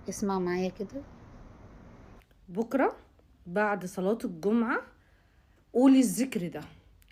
اسمع معايا كده. بكرة بعد صلاة الجمعة قولي الذكر ده،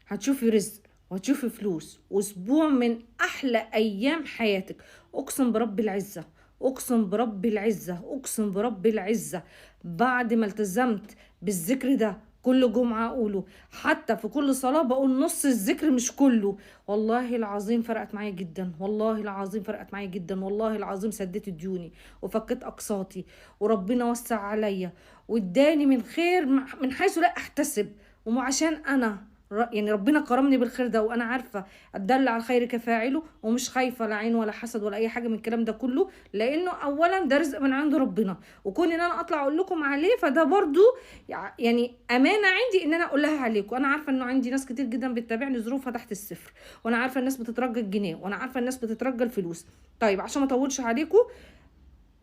هتشوفي رزق وهتشوفي فلوس، واسبوع من احلى ايام حياتك. اقسم برب العزة، اقسم برب العزة، اقسم برب العزة، بعد ما التزمت بالذكر ده كل جمعة اقوله، حتى في كل صلاة بقول نص الذكر مش كله، والله العظيم فرقت معايا جدا، والله العظيم فرقت معايا جدا، والله العظيم سديت ديوني وفكيت اقساطي، وربنا وسع عليا واداني من خير من حيث لا احتسب. وعشان انا يعني ربنا كرمني بالخير ده، وانا عارفه اتدل على الخير كفاعله، ومش خايفة لا عين ولا حسد ولا اي حاجة من الكلام ده كله، لانه اولا ده رزق من عند ربنا، وكون ان انا اطلع اقول لكم عليه فده برضو يعني امانه عندي ان انا اقولها عليكم. انا عارفه انه عندي ناس كتير جدا بتتابعني ظروفها تحت الصفر، وانا عارفه الناس بتترجى الجنيه، وانا عارفه الناس بتترجى الفلوس. طيب عشان ما اطولش عليكم،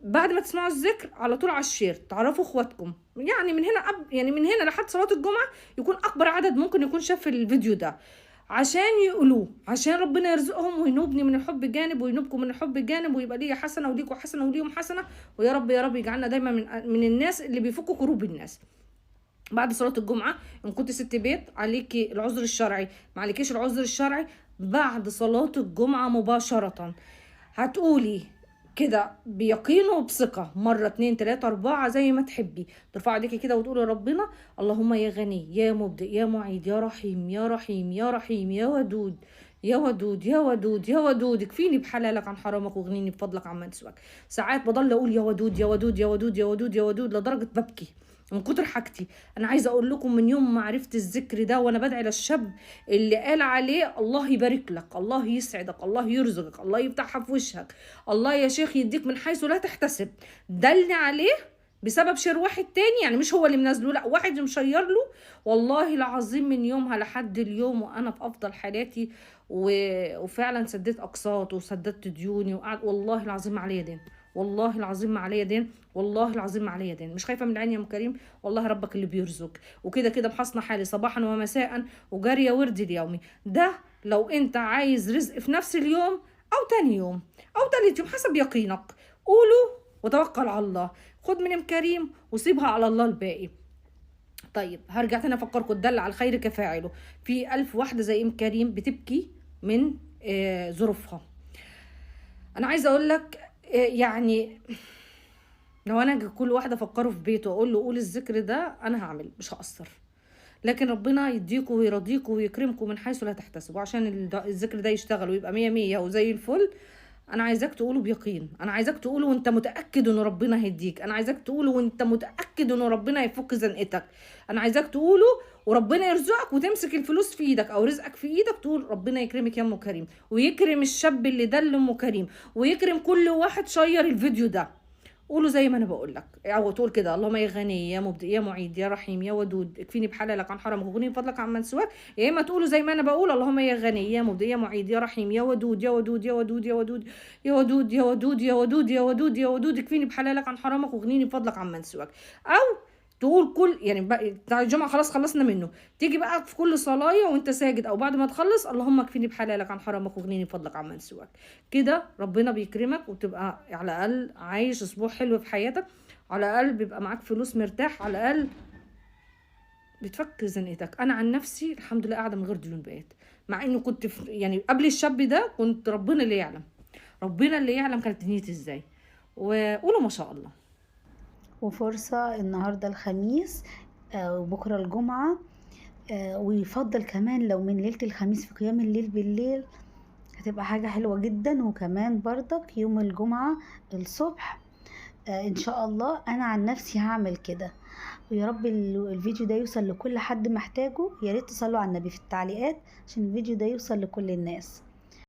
بعد ما تسمعوا الذكر على طول على ال share تعرفوا اخواتكم، يعني من هنا يعني من هنا لحد صلاة الجمعة يكون اكبر عدد ممكن يكون شاف الفيديو ده، عشان يقولوه، عشان ربنا يرزقهم وينوبني من الحب جانب وينوبكم من الحب جانب، ويبقى ليا حسنة وليكوا حسنة وليهم حسنة، ويا رب يا رب يجعلنا دايما من الناس اللي بيفكوا كروب الناس. بعد صلاة الجمعة ان كنت ست بيت عليكي العذر الشرعي، ما عليكيش العذر الشرعي بعد صلاة الجمعة مباشرة هتقولي كده بيقين وبثقة مرة 2 3 4 زي ما تحبي، ترفعي ايديكي كده وتقولي لربنا اللهم يا غني يا مبدئ يا معيد يا رحيم يا رحيم يا رحيم يا ودود يا ودود يا ودود يا ودود، اكفيني بحلالك عن حرامك واغنيني بفضلك عمن سواك. ساعات بضل اقول يا ودود يا ودود يا ودود يا ودود يا ودود لدرجة ببكي من كتر حاجتي. انا عايزه اقول لكم من يوم ما عرفت الذكر ده وانا بدعي للشاب اللي قال عليه الله يبارك لك، الله يسعدك، الله يرزقك، الله يفتحها في وشك، الله يا شيخ يديك من حيث لا تحتسب، دلني عليه بسبب share واحد تاني، يعني مش هو اللي منزله، لا واحد مشير له. والله العظيم من يومها لحد اليوم وانا في افضل حالاتي، وفعلا سددت اقساط وسددت ديوني، وقعد والله العظيم عليا دين، والله العظيم ما عليا دين، والله العظيم ما عليا دين، مش خايفة من العين يا ام كريم، والله ربك اللي بيرزق، وكده كده بحصن حالي صباحا ومساء وجاريه وردي اليومي. ده لو انت عايز رزق في نفس اليوم او تاني يوم او تالت يوم حسب يقينك، قوله وتوكل على الله، خد من ام كريم وسيبها على الله الباقي. طيب هرجع تاني افكركم الدل على الخير كفاعله. في 1000 واحدة زي ام كريم بتبكي من ظروفها. انا عايزه اقول لك يعني لو انا كل واحدة افكره في بيته واقول له قول الذكر ده انا هعمل، مش هقصر، لكن ربنا يديكم ويرضيكم ويكرمكم من حيث لا تحتسبوا. عشان الذكر ده يشتغل ويبقى 100 وزي الفل، انا عايزاك تقوله بيقين، انا عايزاك تقوله وانت متاكد ان ربنا هيديك، انا عايزاك تقوله وانت متاكد ان ربنا هيفك زنقتك، انا عايزاك تقوله وربنا يرزقك وتمسك الفلوس في ايدك او رزقك في ايدك، تقول ربنا يكرمك يا ام كريم، ويكرم الشاب اللي دل ام كريم، ويكرم كل واحد share الفيديو ده. قولوا زي ما انا بقول لك، او تقول كده اللهم يا غني يا مبدئ يا معيد يا رحيم يا ودود اكفيني بحلالك عن حرامك وغنيني بفضلك عن من سواك، يا اما تقولوا زي ما انا بقول اللهم يا غني يا مبدئ يا معيد يا رحيم يا ودود يا ودود يا ودود يا ودود يا ودود يا ودود يا ودود يا ودود يا ودود اكفيني بحلالك عن حرامك وغنيني بفضلك عن من سواك. او تقول كل يعني بتاع الجمعة خلاص خلصنا منه، تيجي بقى في كل صلايه وانت ساجد او بعد ما تخلص اللهم اكفيني بحلالك عن حرامك واغنيني بفضلك عن من سواك. كده ربنا بيكرمك وبتبقى على الاقل عايش اسبوع حلو في حياتك، على الاقل بيبقى معاك فلوس مرتاح، على الاقل بتفك زنقتك. انا عن نفسي الحمد لله قاعدة من غير ديون بقيت، مع انه كنت يعني قبل الشاب ده كنت ربنا اللي يعلم، ربنا اللي يعلم كانت دنيتي ازاي. وقولوا ما شاء الله. وفرصة النهاردة الخميس وبكرة الجمعة، ويفضل كمان لو من ليلة الخميس في قيام الليل بالليل هتبقى حاجة حلوة جدا. وكمان برضك يوم الجمعة الصبح ان شاء الله انا عن نفسي هعمل كده. ويا رب الفيديو ده يوصل لكل حد محتاجه. يا ريت تصلوا على النبي في التعليقات عشان الفيديو ده يوصل لكل الناس.